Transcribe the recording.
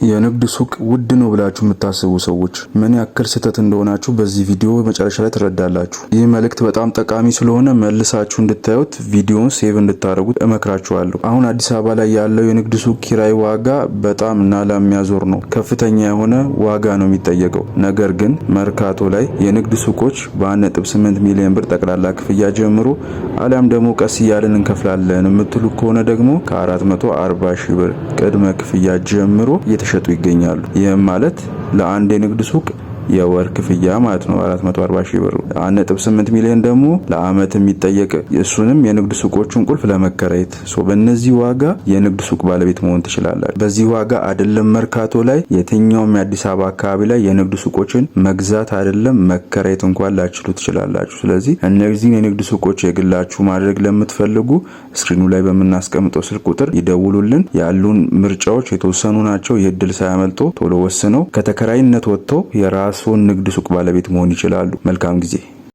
የንግድ ሱቅ ውድ ነው ብላችሁ የምታስቡ ሰዎች ምን ያክል ስህተት እንደሆናችሁ በዚህ ቪዲዮ መጨረሻ ላይ ትረዳላችሁ። ይህ መልእክት በጣም ጠቃሚ ስለሆነ መልሳችሁ እንድታዩት፣ ቪዲዮውን save እንድታደርጉት እመክራችኋለሁ። አሁን አዲስ አበባ ላይ ያለው የንግድ ሱቅ ኪራይ ዋጋ በጣም ናላ የሚያዞር ነው። ከፍተኛ የሆነ ዋጋ ነው የሚጠየቀው። ነገር ግን መርካቶ ላይ የንግድ ሱቆች በ1.8 ሚሊዮን ብር ጠቅላላ ክፍያ ጀምሮ፣ አሊያም ደግሞ ቀስ እያልን እንከፍላለን የምትሉ ከሆነ ደግሞ ከ440 ሺህ ብር ቅድመ ክፍያ ጀምሮ እየተሸጡ ይገኛሉ። ይህም ማለት ለአንድ የንግድ ሱቅ የወር ክፍያ ማለት ነው፣ 440 ሺህ ብር። 1.8 ሚሊዮን ደግሞ ለአመት የሚጠየቅ፣ እሱንም የንግድ ሱቆቹን ቁልፍ ለመከራየት። በእነዚህ ዋጋ የንግድ ሱቅ ባለቤት መሆን ትችላላችሁ። በዚህ ዋጋ አይደለም መርካቶ ላይ፣ የትኛውም የአዲስ አበባ አካባቢ ላይ የንግድ ሱቆችን መግዛት አይደለም መከራየት እንኳን ላትችሉ ትችላላችሁ። ስለዚህ እነዚህን የንግድ ሱቆች የግላችሁ ማድረግ ለምትፈልጉ screen ኑ ላይ በምናስቀምጠው ስልክ ቁጥር ይደውሉልን። ያሉን ምርጫዎች የተወሰኑ ናቸው። ይህ እድል ሳያመልጦ ቶሎ ወስነው ከተከራይነት ወጥተው የራስዎን ንግድ ሱቅ ባለቤት መሆን ይችላሉ። መልካም ጊዜ።